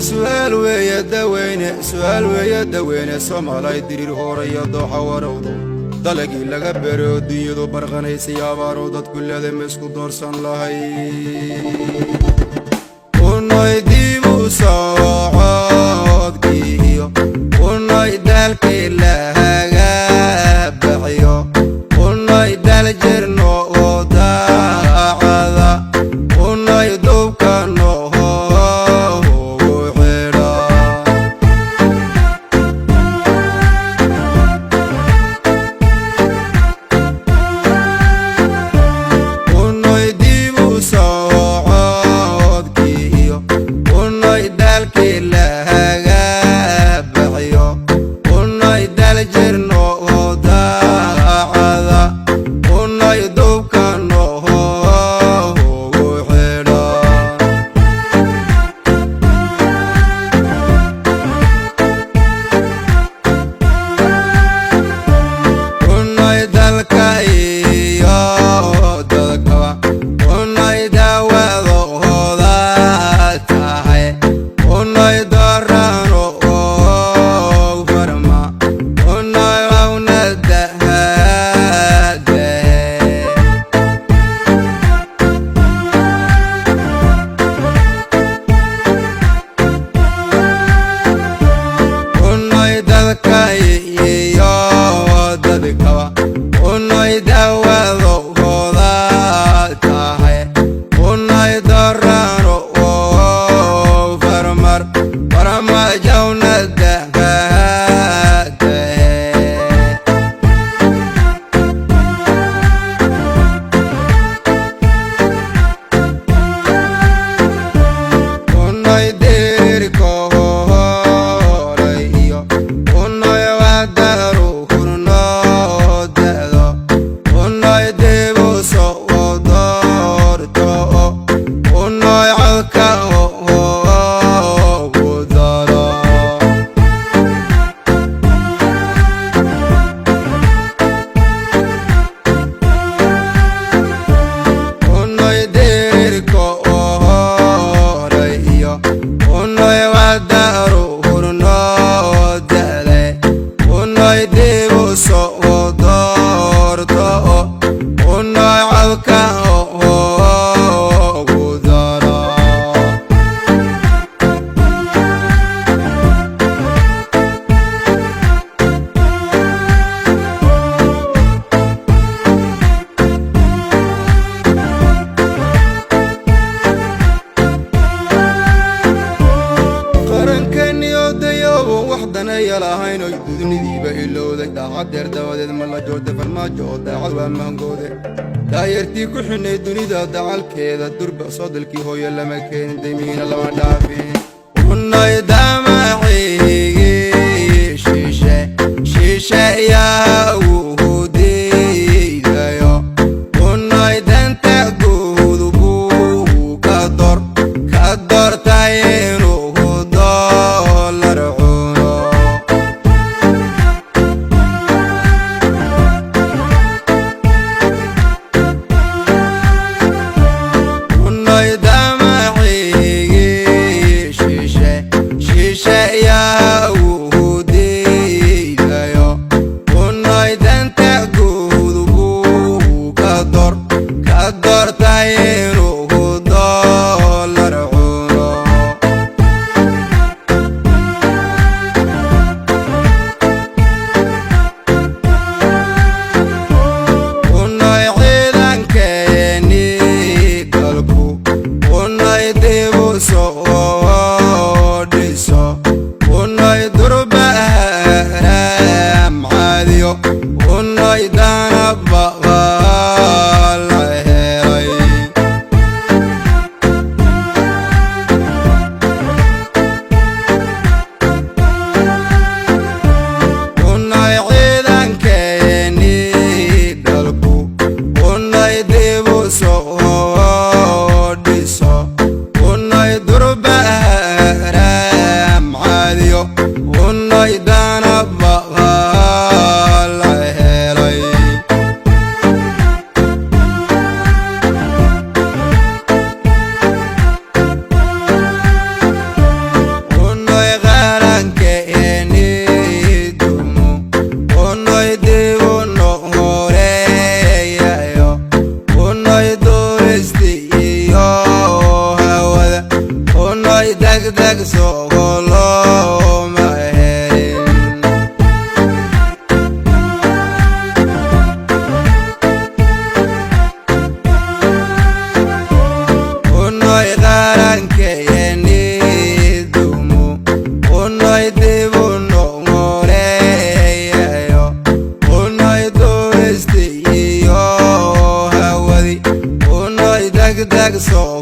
Su'aal weeye daweyne, su'aal weeye daweyne. Soomaalay, diriir hooraya dooxa warowdo, dalagii laga beero, dunyadu barqanaysay, abaaro dadku leeday, ma isku doorsan lahay? Unay dibu socodkiiyo, unay daalkii lahaga bixiyo, unay dal jirno oo daacada, unay dubka noogu xidha. Unay dibu socodkiiyo, unay daalkii lahaga bixiyo, unay dal jirno oo daacada, unay dubka noogu xidha. Unay dalka iyo dadkaba, unay daawadooda tahay, unay darano farma, unay awnadahade. Unay dalka iyo dadkaba, unay daawadooda tahay, unay darano farmar farmajawnadahade. Unay deerka horay iyo unay wadaru hurnoo da'do, unay dibu soo doorto, unay codka ugu daro. Unay deerka horay iyo unay wadaru hurnoo da'de, unay dibu soo doorto, unay codka ugu daro. Qarankaniyo dayobo wax danaya lahayn oy dudunidiiba ilowday, daacadeer dabadeed ma la joortay Farmaajo oo daacad waa mahangoode. Daayartii ku xidhnay dunida dacalkeeda, durba soo dalkii hooyo lama keenin, daymiina lama dhaafin. Unay damaciigii shishe shishe yaa uu diidayo, unay danta guud buu ka door ka doortay inuu doolar cuno. Unay damaciigii shishe. Degdeg soogolooma helin. Unoy qarankeeni dumo, unoy dibu noqoleeyayo, unoy duuristi iyo hawadi, unoy degdeg soo